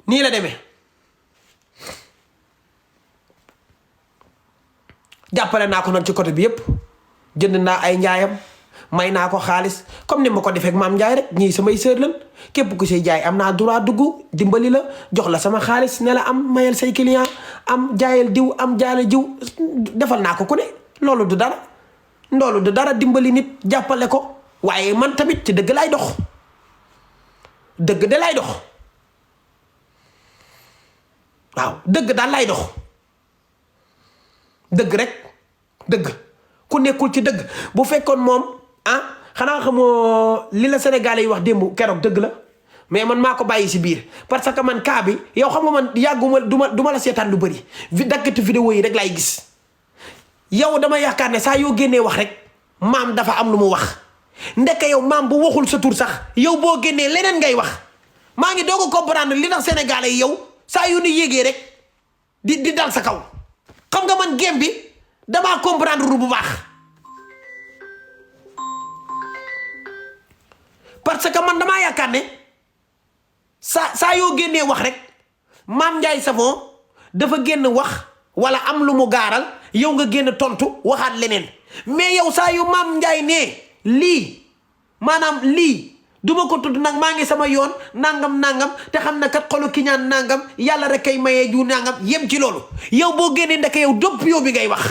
nii la demee jàppale naa ko nag ci côté bi yépp jënd naa ay njaayam may naa ko xaalis comme ni ma ko defee ak maam Njaay rek ñii samay sœur lan képp ku say jaay am naa droit dugg dimbali la jox la sama xaalis ne la am mayal say client am jaayal diw am jaayal diw defal naa ko ku ne loolu du dara dimbali nit jàppale ko waaye man tamit ci dëgg lay dox dëgg de lay dox waaw dëgg daal lay dox dëgg rek dëgg ku nekkul ci dëgg bu fekkoon moom xanaa xamoo li la Sénégalais yi wax démb keroog dëgg la mais man maa ko bàyyi si biir parce que man cas bi yow xam nga man yàgguma duma la seetaan lu bëri daggati vidéo yi rek laay gis yow dama yaakaar ne saa yoo génnee wax rek maam dafa am lu mu wax ndeke yow maam bu waxul sa tur sax yow boo génnee leneen ngay wax maa ngi doog a comprendre li tax Sénégalais yi yow saa yu ni yéegee rek di dal sa kaw xam nga man game bi damaa comprendre bu baax parce que man damaa yaakaar ne saa yoo génnee wax rek Mame Ndiaye Savon dafa génn wax wala am lu mu gaaral yow nga génn tontu waxaat leneen mais yow saa yu Mame Ndiaye ne lii maanaam lii duma ko tudd nag maa ngi sama yoon nangam te xam na kat xolu ki ñaan nangam yàlla rek kay mayee ju nangam yem ci loolu yow boo génnee ndeke yow dopp yow bi ngay wax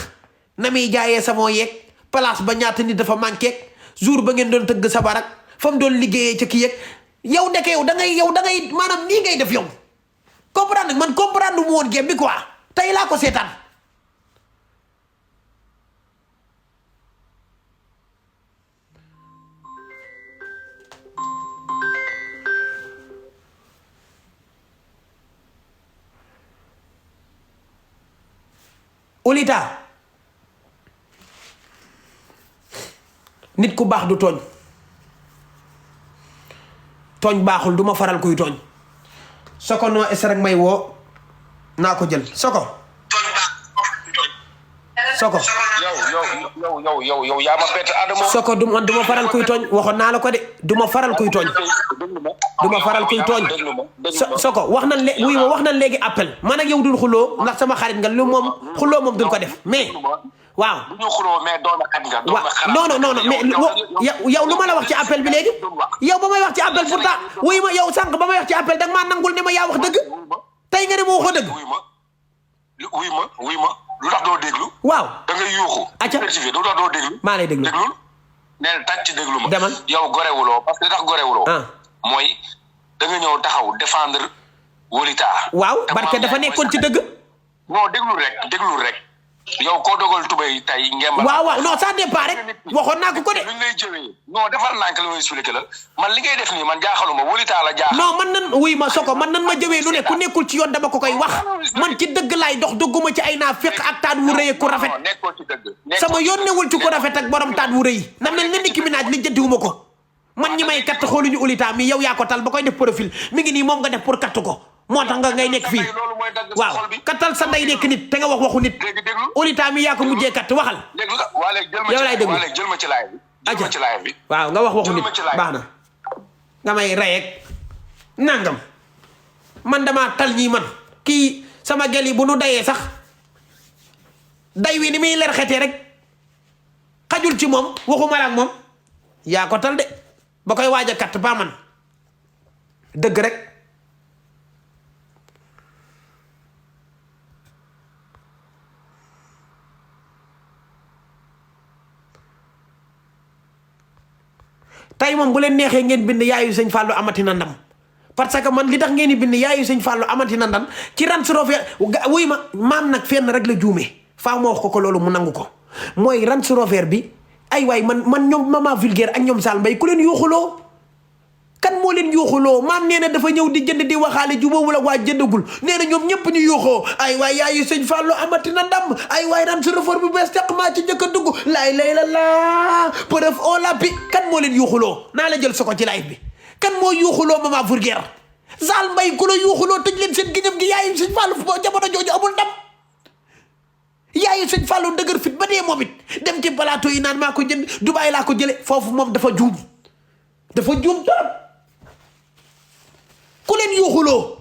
na muy jaayee savon yeeg place ba ñaata nit dafa manqué jour ba ngeen doon tëgg sabarak fa mu doon liggéeyee ca kii yeeg yow ndeke yow da ngay maanaam nii ngay def yow comprendre man comprendre mu woon gém bi quoi tey laa ko seetaan Oulita nit ku baax du tooñ baaxul du ma faral kuy tooñ Soko noo es rek may woo naa ko jël Soko yow yaa ma bett Adamo Soko du ma faral kuy tooñ waxoon naa la ko de du ma faral kuy tooñ Soko wax nañ léegi appel man ak yow dul xuloo ndax sama xarit nga lu moom xuloo moom dul ko def mais waaw bu ñu xuloo mais dooma xat nga non mais yow lu ma la wax ci appel bi léegi yow ba may wax ci appel pourtant wuy ma yow sànq ba may wax ci appel da nga maa nangul ne ma yaa wax dëgg tey nga ne ma waxoo dëgg wuy ma lu tax doo déglu waaw da ngay yuuxu acca lu tax doo déglu maa lay déglu déglul nee na tàcc déglu ma demal yow gorewuloo parce que li tax gorewuloo mooy da nga ñëw taxaw défendre Wolita waaw barke dafa nekkoon ci dëgg non déglul rek yow koo dogal tubay tay ngemba waaw non ça dépend rek waxoon naa ko de luñ lay jëwee non defal naa ko la may expliqué la man li ngay def nii man jaaxaluma Wolita la jaaxal non man nan wuy ma Soko man nan ma jëwee lu ne ku nekkul ci yoon dama ko koy wax man ci dëgg laay dox dugguma ci ay naa fekk ak taat wu rëy ku rafet nekkoo ci dëgg sama yoon newul ci ku rafet ak borom taat wu rëy na mel ne Nicki Minaj li jëntiwuma ko man ñi may katt xooluñu Oulita mi yow yaa ko tal ba koy def profil mi ngi nii moom nga def pour katt ko moo tax nga ngay nekk fii waaw kattal sa nday nekk nit te nga wax waxu nit Oulita mi yaa ko mujjee katt waxal yow laay déglu jël ma ci live bi waaw nga wax waxu nit baax na nga may rayek nangam man damaa tal ñii man kii sama gel yi bu nu dayee sax day wi ni muy ler xetee rek xajul ci moom waxuma la ak moom yaa ko tal de ba koy waaj a katt ba man dëgg rek tey moom bu leen neexee ngeen bind yaayu sëñ Fallou amati na ndam parce que man li tax ngeen di bind yaayu sëñ Fallou amati na ndam ci Range Rover wuy ma maam nag fenn rek la juumee faa ma wax ko loolu mu nangu ko mooy Range Rover bi ay waay man ñoom Mama Vulgaire ak ñoom Sall Mbaye ku leen yuuxuloo kan moo leen yuuxuloo maam nee na dafa ñëw di jënd di waxaale jubóobu la waa jëndagul nee na ñoom ñëpp ñu yuuxoo ay waay yaayu sëñ Fallou amati na ndam ay waay Range Rover bu bees teq maa ci njëkk a dugg laay la preuve au lapi kan moo leen yuuxuloo naa la jël Soko ci live bi kan moo yuuxuloo Mama Vulgaire Sall Mbaye ku la yuuxuloo tëj leen seen giñam gi yaayu sëñ Fallou fo jamono jooju amul ndam yaayu sëñ Fallou dëgër fit ba dee moom it dem ci plateau yi naan maa ko jënd Dubaay laa ko jële foofu moom dafa juum torop ku leen yuuxuloo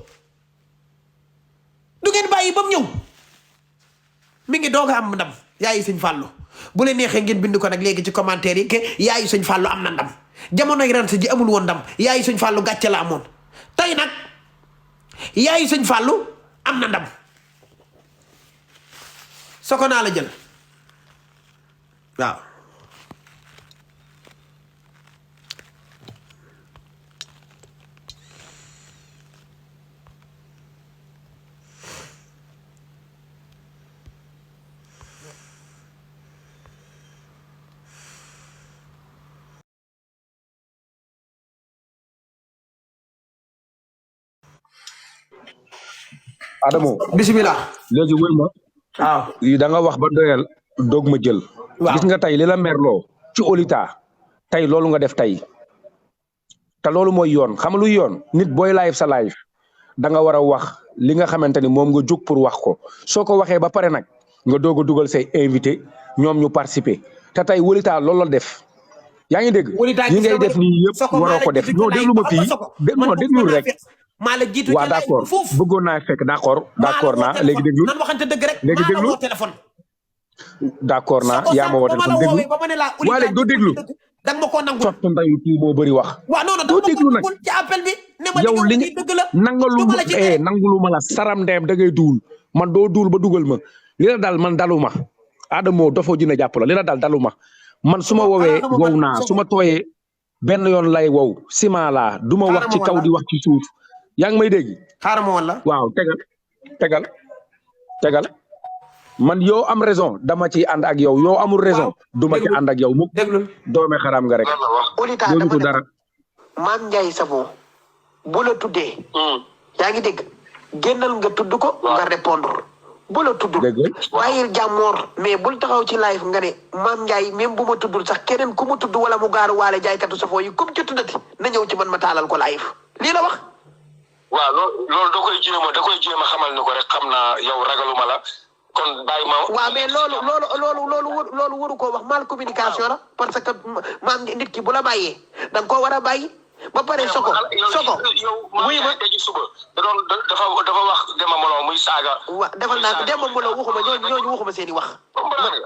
ngi doog a am ndam yaayu sëñ Fallou bu leen neexee ngeen bind ko nag léegi ci commentaire yi ke yaayu sëñ Fallou am na ndam jamonoy ren ji amul woon ndam yaayu sëñ Fallou gàcce la amoon tey nag yaayu sëñ Fallou am na ndam soko naa la jël waaw Adamo bisimilah léegi wéy ma waaw da nga wax ba doyal doog ma jël gis nga tey li la merloo ci Olita tey loolu nga def tey te loolu mooy yoon xam luy yoon nit booy live sa live da nga war a wax li nga xamante ni moom nga jóg pour wax ko soo ko waxee ba pare nag nga doog a dugal say invité ñoom ñu participer te tey Olita loolu la def yaa ngi dégg ñi ngay def nii yëpp waroo ko def non déglu ma fii non déglu rek maa la jiitu waaw d'accord bëggoon naa fekk d'accord naa léegi déglu nan waxante dëgg rek léegi déglu téléphone d'accord naa yaa ma woo téléphone déglu waa léegi doo déglu da nga ma koo nangul sott ndayu kii moo bëri wax waaw non non doo déglu nag ci appel bi ne ma yow li dëgg la nangulu ma la saram ndeem da ngay duul man doo duul ba dugal ma li la dal man dalu ma Adamo dafoo dina jàpp la li la dal dalu ma man su ma woowee wow naa su ma tooyee benn yoon lay wow ciment laa du ma wax ci kaw di wax ci suuf yaa ngi may dégg xaaral ma wala waaw tegal man yow am raison dama ci ànd ak yow yow amul raison duma ci ànd ak yow mu déglul doome xaram nga rek Olita loolu ko dara Mame Ndiaye Savon bu la tuddee yaa ngi dégg génnal nga tudd ko nga répondre bu la tudd waaye jàmmoor mais bul taxaw ci live nga ne Mame Ndiaye même bu ma tuddul sax keneen ku mu tudd wala mu gaaru waale jaaykatu safoo yi comme ci tuddati na ñëw ci man ma taalal ko live lii la wax waaw loolu da koy jéem a xamal ni ko rek xam naa yow ragaluma la kon bàyyi ma. waaw mais loolu waru koo wax mal communication la parce que maam nit ki bu la bàyyee da nga koo war a bàyyi ba pare soko muy ma daji suba dafa wax Demba Molo muy saaga. waaw defal naa ko Demba Molo waxuma ñooñu waxuma seen i wax.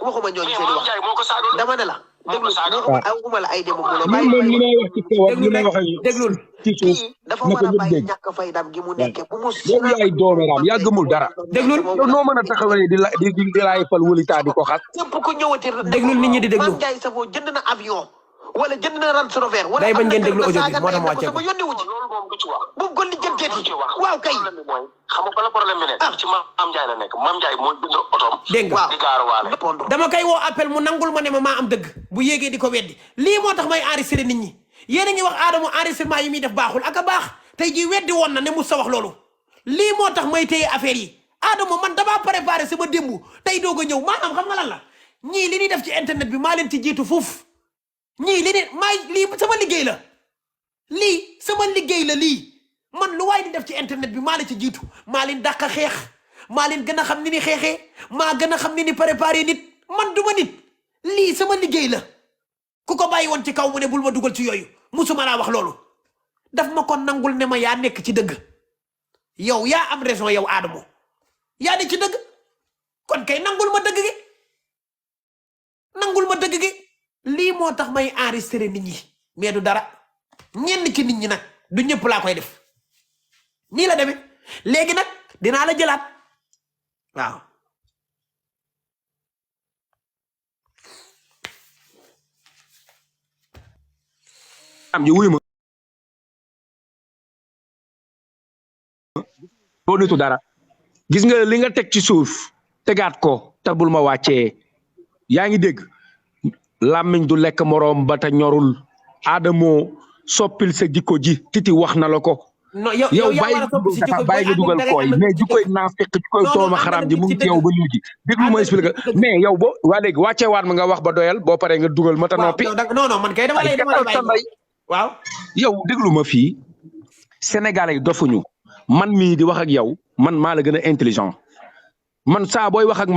waxuma ñooñu seen i wax dama ne la. déglu waxuma la ay Demba Molo. li may wax déglul ci suuf dafa war a bàyyi ñàkk faydam gi mu nekkee bu mu. yow yaay doomeram yaa gëmul dara. déglul yow noo mën a taxawee di laay fal Olita di ko xas. képp ku ñëwati. déglul nit ñi di déglu Mame Ndiaye Savon jënd na avion. wala jënd na Range Rover. wala day bañ ngeen déglu audio bi moo tax mu wàccee ko. loolu moom du ci wax. bu ko lijjanteeti waaw kay. problème bi mooy xam nga problème bi nekk. ci Mame Ndiaye la nekk Mame Ndiaye mooy bind otoom. dégg nga di gaaruwaale. dama koy woo appel mu nangul ma ne ma maa am dëgg bu yéegee di ko weddi lii moo tax may enregistré nit ñi yéen a ngi wax Adamo enregistrement yi muy def baaxul ak a baax tey jii weddi woon na ne mu sa wax loolu lii moo tax may téye affaire yi Adamo man damaa préparé sama démb tey doog a ñëw maanaam xam nga lan la ñii li ñuy def ci internet bi maa leen ci jiitu foofu ñii li lii sama liggéey la lii sama liggéey la lii man lu waay di def ci internet bi maa la ci jiitu maa leen dàq xeex maa leen gën a xam ni ni xeexee maa gën a xam ni ni préparé nit man duma nit lii sama liggéey la ku ko bàyyi woon ci kaw mu ne bul ma dugal ci yooyu musuma laa wax loolu daf ma ko nangul ne ma yaa nekk ci dëgg yow yaa am raison yow Adamo yaa ne ci dëgg kon kay nangul ma dëgg gi nangul ma dëgg gi lii moo tax may enregistré nit ñi mais du dara ñenn ci nit ñi nag du ñëpp laa koy def nii la demee léegi nag dinaa la jëlaat waaw am ji wuyu ma boo nitu dara gis nga li nga teg ci suuf tegaat ko te bul ma wàccee yaa ngi dégg làmmiñ du lekk moroom ba te ñorul Adamo soppil sa jikko ji titi wax na la ko yow bàyyi nga dugal koy mais jikkoy naa fekk jikkoy tooma xaraam ji mu ngi ci yow ba léegi déglu ma expliqué mais yow bo waa léegi wàccee waat ma nga wax ba doyal boo paree nga dugal ma ta noppi non man kay dama lay bàyyi waaw yow déglu ma fii Sénégalais yi dofuñu man mii di wax ak yow man maa la gën a intelligent man saa booy wax ak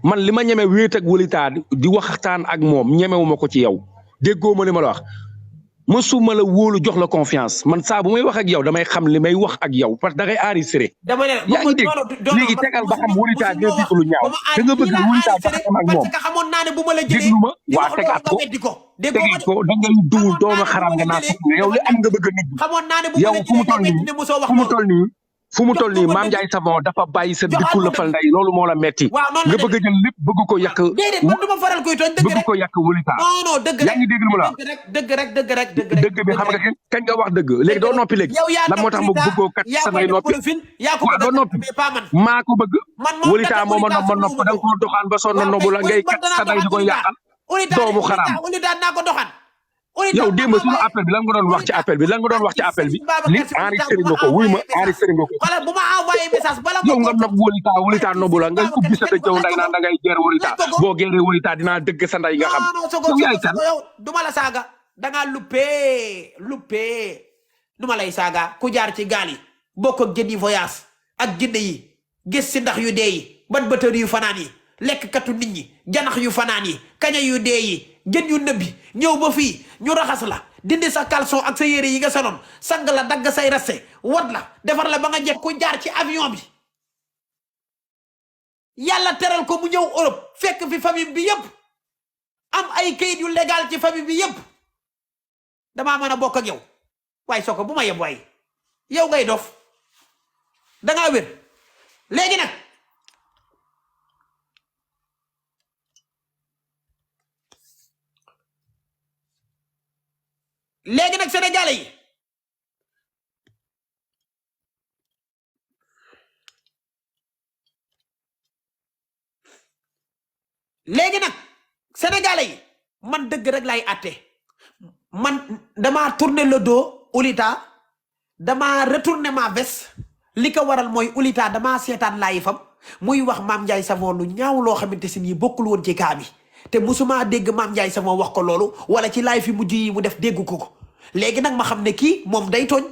man li ma ñeme wéet ak Olita di waxtaan ak moom ñemewuma ko ci yow déggoo ma li ma la wax mësuma la wóolu jox la confiance man saa bu may wax ak yow damay xam li may wax ak yow parce que da ngay enregistré. dama ne yaa ngi dégg léegi tegal ba xam Wulita dina dégg lu ñaaw da nga bëgg Wulita jaxase ak moom parce que xamoon naa ne bu ma la jëlee déglu ma waa tegaat ko tegaat ko da ngay duwul doomu xaram nga naa ko yow li am nga bëgg a nit xamoon naa ne bu ma yow la fu mu toll jëlee nii ne mosoo wax fu mu toll nii fu mu toll nii Mame Ndiaye Savon dafa bàyyi sa dikku la fal nday loolu moo la metti nga bëgg a jël lépp bëgg ko yàq déedéet man du ma faral koy tooñ dëgg bëgg rek ko yàq Wulita non dëgg rek yaa ngi dégg lu mu la dëgg bi xam nga kañ nga wax dëgg léegi doo noppi léegi lan moo tax ma bëggoo kat sa ngay noppi waaw doo noppi maa ko bëgg Wulita moo ma nopp da nga koo doxaan ba sonn nobu la ngay kat sa nday di koy yàqal doomu xaraam Wulita naa ko doxaan yow démb suñu appel bi lan nga doon wax ci appel bi li enregistré nga ko wuy ma enregistré nga ko wala bu ma envoyé message bala yow nga nopp Wulita nobbu la ngay ubbi sa dëjëw nday naan da ngay geer Wulita boo geeree Wulita dinaa dëgg sa nday nga xam yow yaay kan yow duma la saaga dangaa luppee duma lay saaga ku jaar ci gaal yi bokk ak jën yi voyage ak jinne yi gis si ndax yu dee yi bat bëtër yu fanaan yi lekk katu nit ñi janax yu fanaan yi kaña yu dee yi jën yu nëbbi ñëw ba fii ñu raxas la dindi sa caleçon ak sa yére yi nga soloon sang la dagg say raste wat la defar la ba nga jekk ku jaar ci avion bi yàlla teral ko mu ñëw Europe fekk fi famille bi yëpp am ay kayit yu légal ci famille bi yëpp damaa mën a bokk ak yow waaye soo ko bu ma yeb waaye yow ngay dof dangaa wér léegi nag sénégalais yi léegi nag sénégalais yi man dëgg rek lay àtte man dama tourner le dos Wulita dama retourner ma veste li ko waral mooy Wulita dama seetaan laay fam muy wax Mame Ndiaye Savon lu ñaaw loo xamante si nii bokkul woon ci kaa bi te musuma dégg Mame Ndiaye Savon wax ko loolu wala ci laay fi mujj yi mu def dégg ko léegi nag ma xam ne kii moom day tooñ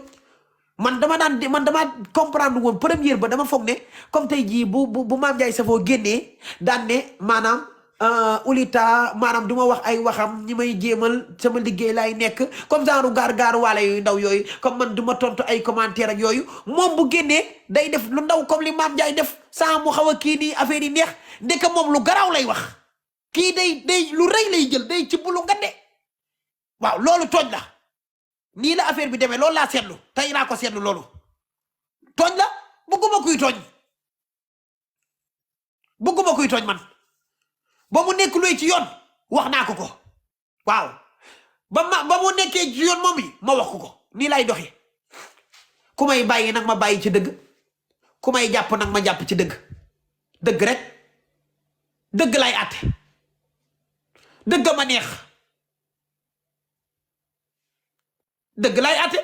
man dama comprendre woon première ba dama foog ne comme tey jii bu Mame Ndiaye Savon génnee daan ne maanaam Wulita maanaam du ma wax ay waxam ñi may jéemal sama liggéey laay nekk comme genre gaar waale yooyu ndaw yooyu comme man du ma tontu ay commentaire ak yooyu moom bu génnee day def lu ndaw comme li Mame Ndiaye def saa mu xaw a kii nii affaire yi neex ndeke moom lu garaaw lay wax kii day lu rëy lay jël day ci bulu nga de waaw loolu tooñ la nii la affaire bi demee loolu laa seetlu tey laa ko seetlu loolu tooñ la bëgguma kuy tooñ man ba mu nekk luy ci yoon wax naa ko waaw ba mu nekkee ci yoon moom yi ma wax ko nii lay doxee ku may bàyyi nag ma bàyyi ci dëgg ku may jàpp nag ma jàpp ci dëgg rek dëgg lay àtte dëgg ma neex dëgg lay àtte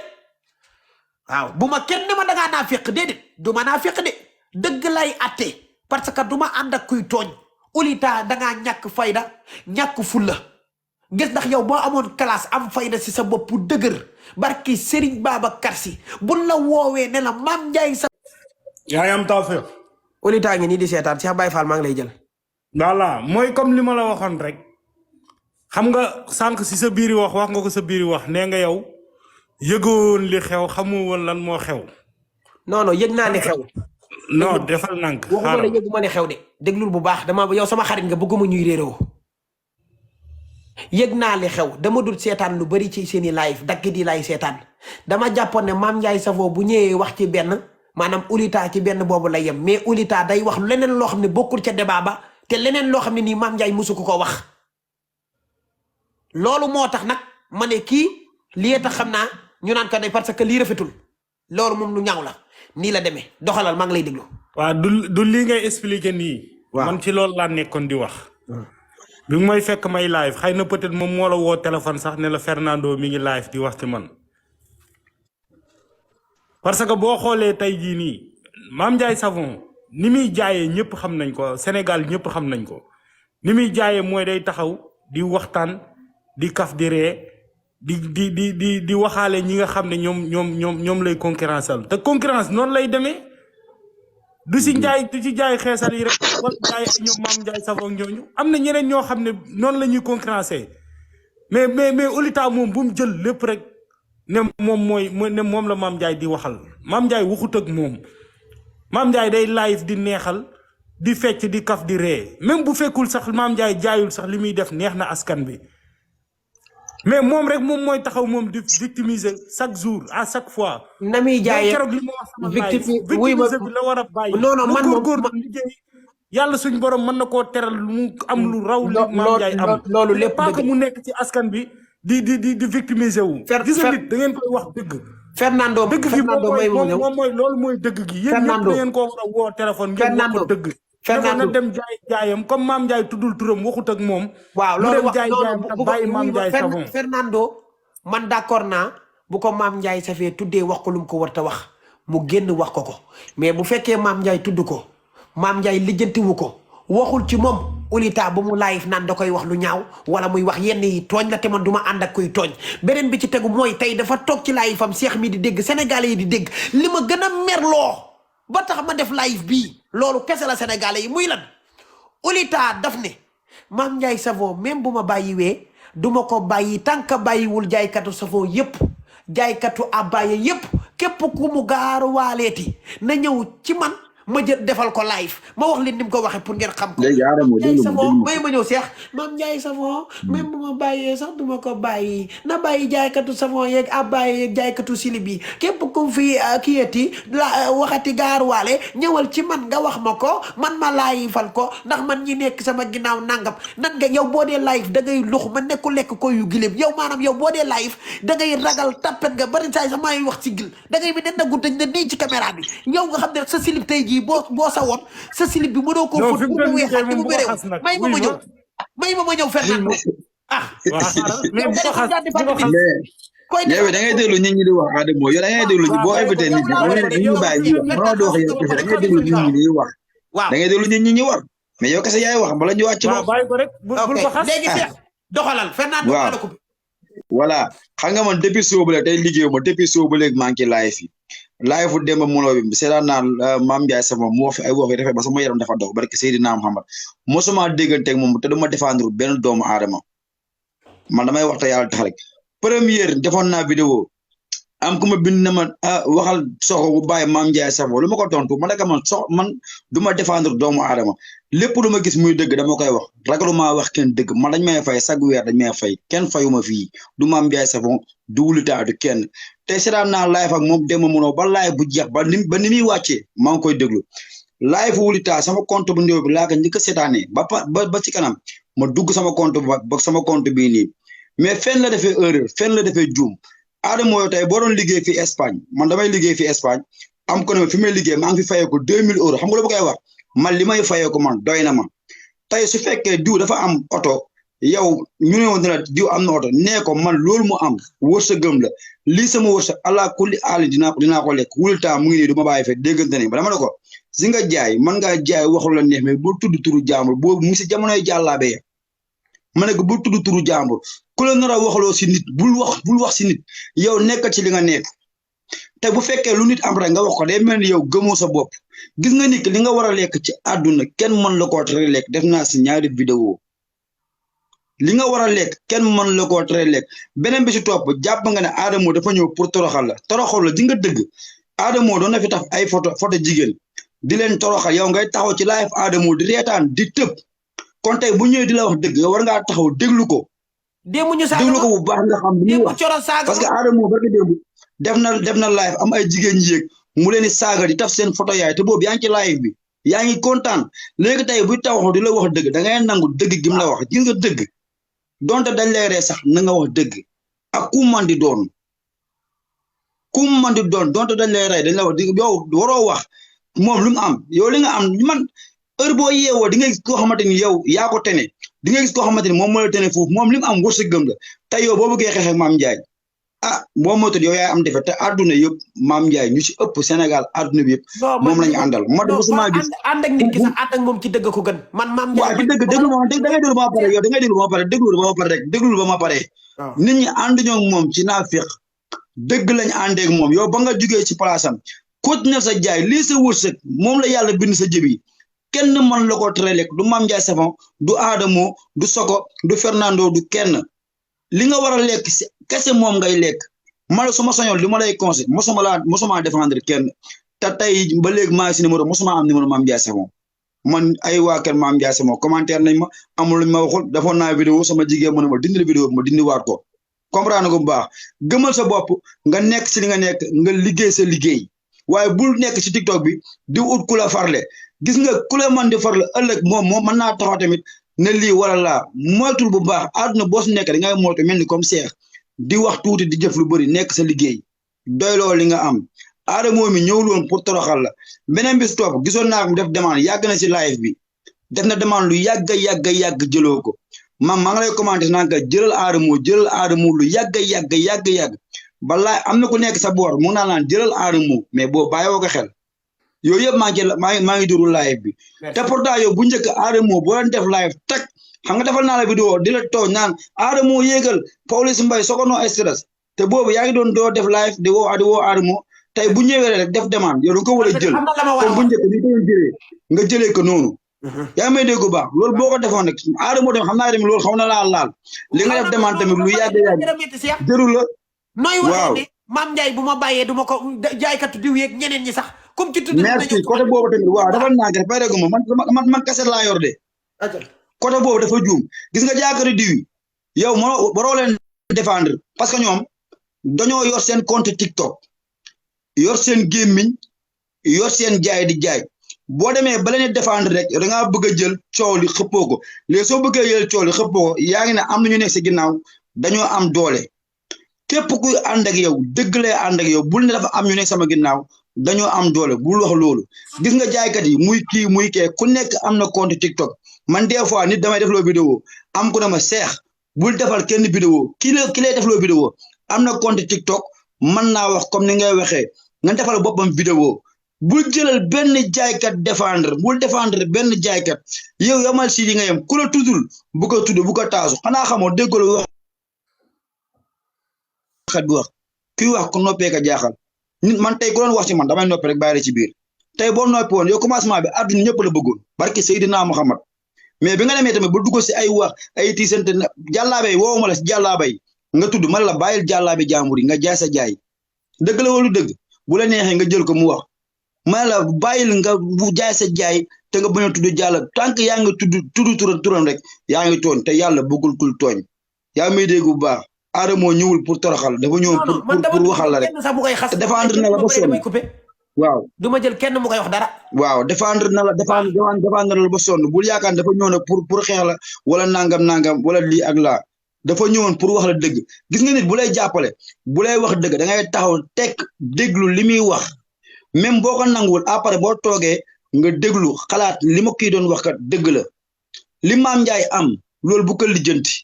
waaw bu ma kenn ma dangaa naa féq déedéet du ma naa féq de dëgg lay àtte parce que du ma ànd ak kuy tooñ Wulita dangaa ñàkk fayda ñàkk fulla gis ndax yow boo amoon classe am fayda si sa bopp dëgër barki Serigne Babacar Sy buñ la woowee ne la Mame Ndiaye Savon yaay am tawfeex Wulita ngi nii di seetaan Cheikh Baye Fall maa ngi lay jël voilà mooy comme li ma la waxoon rek xam nga sànq si sa biiri wax nga ko sa biiri wax nee nga yow yëgoon li xew xamu woon lan moo xew non yëg naa ne xew non defal nank waxuma la yëguma ne xew de déglul bu baax dama yow sama xarit nga bëgguma ñuy réeroo yëg naa li xew dama dul seetaan lu bari ci seeni live dagg di lay seetaan dama jàppoon ne Mame Ndiaye Savon bu ñëwee wax ci benn maanaam Wulita ci benn boobu la yem mais Wulita day wax leneen loo xam ne bokkul ca débat ba te leneen loo xam ne nii Mame Ndiaye musu ko wax loolu moo tax nag ma ne kii lii tax xam naa ñu naan ko ne parce que lii rafetul loolu moom lu ñaaw la nii la demee doxalal maa ngi lay déglu. waaw du lii ngay expliquer nii. man ci loolu laa nekkoon di wax. bi mu may fekk may live xëy na peut-être moom moo la woo téléphone sax ne la Fernando mi ngi live di wax ci man. parce que boo xoolee tey jii nii Mame Ndiaye Savon ni muy jaayee ñëpp xam nañ ko Sénégal ñëpp xam nañ ko ni muy jaayee mooy day taxaw di waxtaan di kaf di ree di waxaale ñi nga xam ne ñoom lay concurrenceal te concurrence noonu lay demee du ci jaay xeesal yi rek wala jaay ñoom Mame Ndiaye Savon ñooñu am na ñeneen ñoo xam ne noonu la ñuy concurrencer mais Olita moom bu mu jël lépp rek ne moom la Mame Ndiaye di waxal Mame Ndiaye waxut ak moom Mame Ndiaye day live di neexal di fecc di kaf di ree même bu fekkul sax Mame Ndiaye jaayul sax li muy def neex na askan bi mais moom rek moom mooy taxaw moom di victimiser chaque jour à chaque fois. na muy jaayee keroog li ma wax sama victimiser bi la war a bàyyi. non man moom góorgóorlu liggéey yàlla suñ borom mën na koo teral mu am lu raw. li Mame Ndiaye am loolu lépp pas que mu nekk ci askan bi di victimiser wu. gis nga nit da ngeen koy wax dëgg. Fernando moom mooy loolu mooy dëgg gi. yéen ñëpp da ngeen koo war a woo téléphone. ngeen wax ko dëgg. Fernando na dem jaayam comme Mame Ndiaye tuddul turam waxut ak moom. waaw loolu wax bu bàyyi Mame Ndiaye Savon. Fernando man d'accord naa bu ko Mame Ndiaye safee tuddee wax ko lu mu ko war ta wax mu génn wax ko mais bu fekkee Mame Ndiaye tudd ko Mame Ndiaye lijjantiwu ko waxul ci moom Olita ba mu live naan da koy wax lu ñaaw wala muy wax yenn yi tooñ la te man du ma ànd ak kuy tooñ beneen bi ci tegu mooy tey dafa toog ci live fam Cheikh mi di dégg Sénégalais yi di dégg li ma gën a merloo ba tax ma def live bii loolu kese la Sénégalais yi muy lan Olita daf ne Mame Ndiaye Savon même bu ma bàyyiwee du ma ko bàyyi tant que bàyyiwul jaaykatu savon yépp jaaykatu abaya yépp képp ku mu gaaru waaleeti na ñëw ci man ma jël defal ko live ma wax leen ni mu ko waxee pour ngeen xam ko. léegi Adamo déglu Savon may ma ñëw Cheikh Mame Ndiaye Savon même bu ma bàyyee sax du ma ko bàyyi na bàyyi jaaykatu savon yeeg abaya yeeg jaaykatu silib yi képp ku fi kiyati la waxati gaaruwaale ñëwal ci man nga wax ma ko man ma laayifal ko ndax man ñi nekk sama ginnaaw nangam nan nga yow boo dee live da ngay lux ma nekku lekk ko yu gileem yow maanaam yow boo dee live da ngay ragal tappet nga bari saay sax maa ngi wax ci gil da ngay bi ne nagu dañ ne nii ci caméra bi yow nga xam ne sa silib tey jii boo sa woon sa silib bi mënoo koo fóot bu mu weexaat bu mu bëreew may ma ñëw Fernando mais da ngay déglu nit ñi di wax Adamo yow da ngay déglu boo invité nit ñi dañuy bàyyi ñu wax mënoo di wax yow kese da ngay déglu nit ñi di wax da ngay déglu nit ñi wax mais yow kese yaay wax bala ñu wàcc moom bàyyi ko rek bul ko xas léegi Cheikh doxalal Fernando waaw voilà xam nga man depuis soobu la tey liggéeyu ma depuis soobu léegi maa ngi ci live yi live Demba Molo bi seetaan naa Mame Ndiaye Savon mu wax fi ay wax yi rafet ba sama yaram dafa dox barke Seydina Muhammad mosuma dégganteeg moom te duma défendre benn doomu aadama man damay wax te yàlla tax rek première defoon naa vidéo am ku ma bind na ma waxal soxo bu bàyyi Mame Ndiaye Savon lu ma ko tontu ma ne man du ma défendre doomu aadama lépp lu ma gis muy dëgg dama koy wax ragaluma wax kenn dëgg man dañ may fay chaque weer dañ may fay kenn fayuma fii du Mame Ndiaye Savon du Olita du kenn te seetaan naa live ak moom Demba Molo ba live bu jeex ba ni muy wàccee maa ngi koy déglu live Olita sama compte bu ndéw bi laa ko njëkk a seetaanee ba ci kanam ma dugg sama compte ba sama compte bii nii mais fenn la defee erreur fenn la defee juum Adamo yow tey boo doon liggéey fii Espagne man damay liggéey fii Espagne am ko ne fi may liggéey maa ngi fi fayeeku 2000 euros xam nga lu ma koy wax man li may fayeeku man doy na ma tey su fekkee diw dafa am oto yow ñu ne woon dina diw am na oto nee ko man loolu mu am wërsëgam la lii sama wërsëg allah kulli aali dinaa ko lekk Olita mu ngi nii du ma bàyyi fekk déggante ne ba dama ne ko si nga jaay man ngaa jaay waxul la neex mais boo tudd turu jàmbur boobu mu si jamonoy jàllaabe ma ne ko boo tudd turu jàmbur ku la nar a waxloo si nit bul wax si nit yow nekk ci li nga nekk te bu fekkee lu nit am rek nga wax ko day mel ni yow gëmoo sa bopp gis nga nit li nga war a lekk ci àdduna kenn mën la koo tere lekk def naa si ñaari vidéo li nga war a lekk kenn mën la koo tere lekk beneen bi si topp jàpp nga ne Adamo dafa ñëw pour toroxal la di nga dëgg Adamo doon na fi tax ay photo jigéen di leen toroxal yow ngay taxaw ci live Adamo di reetaan di tëb kon tey bu ñëwee di la wax dëgg nga war ngaa taxaw déglu ko déglu ko bu baax nga xam li wax parce que Adamo barke démb def na live am ay jigéen ñi yéeg mu leen di saaga di taf seen photo yaay te boobu yaa ngi ci live bi yaa ngi kontaan léegi tey buy taxaw di la wax dëgg da ngay nangu dëgg gi mu la wax gis nga dëgg donte dañ lay ree sax na nga wax dëgg ak ku man di doon donte dañ lay rey dañ la wax yow waroo wax moom lu mu am yow li nga am man heure boo yeewoo di nga gis koo xamante ni yow yaa ko tene di nga gis koo xamante ni moom moo la tene foofu moom li mu am wërsëgam la tey yow boo bëggee xeex ak Mame Ndiaye boo moytuwul yow yaay am defe te àdduna yëpp Mame Ndiaye ñu si ëpp Sénégal àdduna bi yëpp moom la ñu àndal moo tax mosuma gis ànd ak nit ki sax ànd ak moom ci dëgg ko gën man Mame Ndiaye waaw ci dëgg déglu ma da ngay déglu ba ma pare yow da ngay déglu ba ma pare déglu ba ma pare nit ñi ànduñoo ak moom ci naafiq dëgg lañ àndee ak moom yow ba nga jugee ci place am continuer sa jaay lii sa wërsëg moom la yàlla bind sa jëbi kenn mën la ko tere lekk du Mame Ndiaye Savon du Adamo du Soko du Fernando du kenn li nga war a lekk si kese moom ngay lekk man su ma sañoon li ma lay conseil mosuma défendre kenn te tey ba léegi maa ngi si numéro mosuma am numéro Mame Ndiaye Savon man ay waa kër Mame Ndiaye Savon commentaire nañ ma amul luñ ma waxul defoon naa vidéo sama jigéen mu ne ma dindi vidéo bi ma dindi waat ko comprendre ko bu baax gëmal sa bopp nga nekk si li nga nekk nga liggéey sa liggéey waaye bul nekk si TikTok bi di ut ku la farle gis nga ku la mën di farle ëllëg moom mën naa taxaw tamit ne lii wala laa moytul bu baax àdduna boo si nekk da ngay moytu mel ni comme Cheikh di wax tuuti di jëf lu bëri nekk sa liggéey doyloo li nga am Adamo mi ñëwul woon pour toroxal la beneen bis topp gisoon naa mu def demande yàgg na si live bi def na demande lu yàgg jëloo ko maa ngi lay commenté naan ka jëlal Adamo lu yàgg balaa am na ku nekk sa boor mu naan naan jëlal Adamo mais boo bàyyoo ko xel yooyu yëpp maa ngi duru live bi te pourtant yow bu njëkk Adamo boo leen def live tak xam nga defal naa la vidéo di la tooñ naan Adamo yéegal Pawlish Mbaye Sokono stress te boobu yaa ngi doon doo def live di woo Adamo tey bu ñëwee rek def demande yow da nga ko war a jël comme bu njëkk ni ko jëlee nga jëlee ko noonu yaa ngi may dégg bu baax loolu boo ko defoon rek Adamo tamit xam naa tamit loolu xaw na laal li nga def demande tamit lu yàgg jërul la nooy waxee ne Mame Ndiaye bu ma bàyyee du ma ko jaaykatu diw yeeg ñeneen ñi sax comme ci tudd merci côté boobu tamit waaw dafa naag rek pare gu ma man kaset laa yor de côté boobu dafa juum gis nga jaaykatu diw yi yow waroo leen défendre parce que ñoom dañoo yor seen compte TikTok yor seen gémmiñ yor seen jaay di jaay boo demee ba leen défendre rek da ngaa bëgg a jël coow li xëppoo ko léegi soo bëggee jël coow li xëppoo ko yaa ngi ne am nañu nekk si ginnaaw dañoo am doole képp kuy ànd ak yow dëgg lay ànd ak yow bul ne dafa am ñu nekk sama ginnaaw dañoo am doole bul wax loolu gis nga jaaykat yi muy kii muy kee ku nekk am na compte TikTok man des fois nit damay def loo vidéo am ku ne ma Cheikh bul defal kenn vidéo ki lay def loo vidéo am na compte TikTok mën naa wax comme ni ngay waxee nga defal boppam vidéo bul jëlal benn jaaykat bul défendre benn jaaykat yow yamal si li nga yem ku la tuddul bu ko tudd bu ko taasu xanaa xamoo déggoo wax bi wax kuy wax ku noppee ka jaaxal nit man tey ku doon wax ci man damay noppi rek bàyyi la ci biir tey boo noppi woon yow commencement bi àdduna ñëpp la bëggoon barki Seydina Muhammad mais bi nga demee tamit ba dugg si ay wax ay tiisante jàllaabay woowuma la si jàllaabay nga tudd man la bàyyil jàllaabi jàmbur yi nga jaay sa jaay dëgg la wala dëgg bu la neexee nga jël ko mu wax man la bàyyil nga bu jaay sa jaay te nga bañ a tudd jàll tant que yaa ngi tudd turam rek yaa ngi tooñ te yàlla bëggul kul tooñ yaa may dégg bu baax Adamo ñëwul pour toroxal dafa ñëw pour waxal la rek te défendre na la ba sonn waaw du ma jël kenn mu koy wax dara waaw défendre na la ba sonn bul yaakaar dafa ñëw nag pour xeex la wala nangam wala lii ak laa dafa ñëwoon pour wax la dëgg gis nga nit bu lay jàppale bu lay wax dëgg da ngay taxaw tekk déglu li muy wax même boo ko nanguwul après boo toogee nga déglu xalaat li ma kii doon wax kat dëgg la li Mame Ndiaye am loolu bu ko lijjanti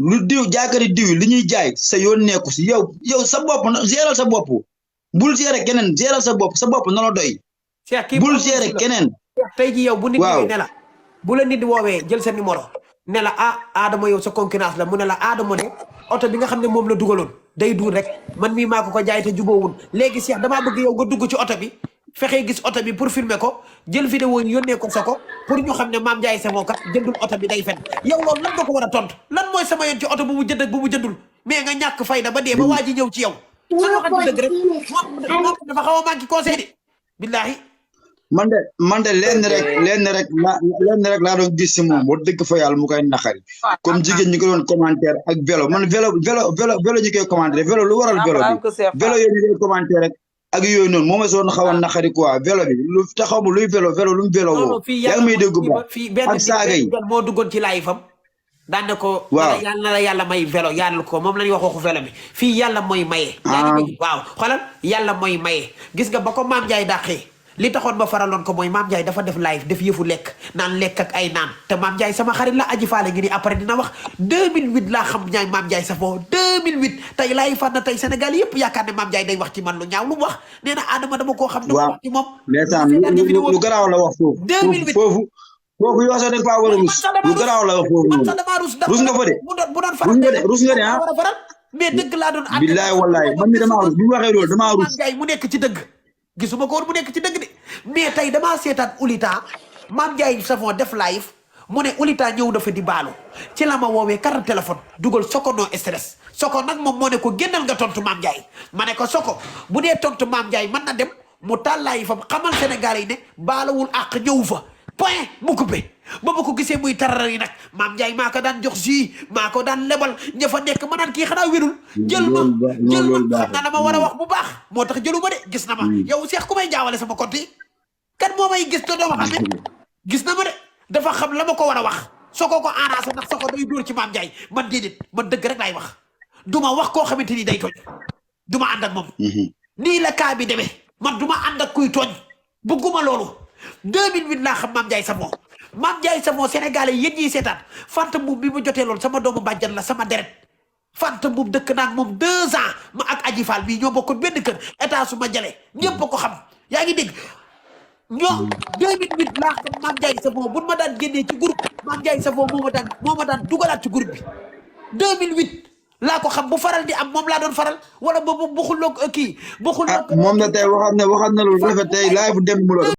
lu diw jaakari diw li ñuy jaay sa yoon nekku si yow sa bopp géral sa bopp bul gérer keneen géral sa bopp na la doy bul gérer keneen tey ji yow bu nit ñi ne la bu la nit woowee jël sa numéro ne la Adamo yow sa concurrence la mu ne la Adamo de oto bi nga xam ne moom la dugaloon day duul rek man mii maa ko jaay te jubóowul léegi Cheikh damaa bëgg yow nga dugg ci oto bi fexee gis oto bi pour filmer ko jël vidéo ñu yónnee ko sa ko pour ñu xam ne Mame Ndiaye Savon kat jëndul oto bi day fen yow loolu lan nga ko war a tontu lan mooy sama yoon ci oto bu mu jënd ak bu mu jëndul mais nga ñàkk fayda ba dee ba waa ji ñëw ci yow sa waxati dëgg rek moom dafa xaw a manqué conseil de billaahi man de lenn rek laa doon gis si moom wax dëgg fa yàlla mu koy naqari comme jigéen ñi ko doon commentaire ak vélo man vélo ñu koy commentaire vélo lu waral vélo bi vélo yooyu ñu koy commentaire rek ak yooyu noonu moom soo xaw a naqari quoi vélo bi lu taxaw ma luy vélo lu mu vélo woo yaa ngi may dégg ba ak saaga yi moo duggoon ci laay fam daan na ko yàlla na la yàlla may vélo yàlla ko moom la ñuy wax waxu vélo bi fii yàlla mooy maye waaw xoolal yàlla mooy maye gis nga ba ko Mame Ndiaye dàqee li taxoon ba faraloon ko mooy Mame Ndiaye dafa def live def yëfu lekk naan lekk ak ay naan te Mame Ndiaye sama xarit la aji faale ngi ni après dina wax 2008 laa xam ñaay Mame Ndiaye Savon 2008 tey laay fan na tey Sénégal yëpp yaakaar ne Mame Ndiaye day wax ci man lu ñaaw lu mu wax nee na Adama dama koo xam ne wax ci moom lu garaaw la wax foofu 2008 foofu yoo sax da nga faa war a rus lu garaaw la wax foofu rus nga fa de bu doon faral rus nga de war a faral mais dëgg laa doon billaay wallaay man mi damaa rus bi mu waxee loolu damaa rus Mame Ndiaye mu nekk ci dëgg gisuma ko woon mu nekk ci dëgg de mais tey damaa seetaan ulita Mame Ndiaye Savon def live mu ne Oulita ñëw dafa di baalu ci la ma woowee carte téléphone dugal Soko no stress Soko nag moom moo ne ko génnal nga tontu Mame Ndiaye ma ne ko Soko bu dee tontu Mame Ndiaye mën na dem mu tàllaay fa xamal Sénégal yi ne baalawul àq ñëw fa point mu coupé ba ma ko gisee muy tarar yi nag Mame Ndiaye maa ko daan jox jus maa ko daan lebal ña fa nekk ma naan kii xanaa wérul jël ma xam na dama war a wax bu baax moo tax jëlu ma de gis na ma yow Cheikh ku may jaawale sama compte yi kan moo may gis te doo ma xam ne gis na ma de dafa xam la ma ko war a wax Soko ko arrangé ndax Soko day dóor ci Mame Ndiaye man déedéet man dëgg rek laay wax du ma wax koo xamante ni day tooñ du ma ànd ak moom nii la kaa bi demee man du ma ànd ak kuy tooñ bëgguma loolu 2008 laa xam Mame Ndiaye Savon Mame Ndiaye Savon sénégalais yéen ñiy seetaan Fanta Mbuub bi ma jotee loolu sama doomu bàjjan la sama deret Fanta Mbuub dëkk naa ak moom 2 ans ma ak Aji Fall bii ñoo bokkoon benn kër état su ma jalee ñëpp a ko xam yaa ngi dégg ñoo 2008 laa xam Mame Ndiaye Savon bu ma daan génnee ci groupe Mame Ndiaye Savon moo ma daan dugalaat ci groupe bi 2008 laa ko xam bu faral di am moom laa doon faral wala boobu bu xuloo kii bu xuloo moom na tey waxaat na lu rafet tey live dem mu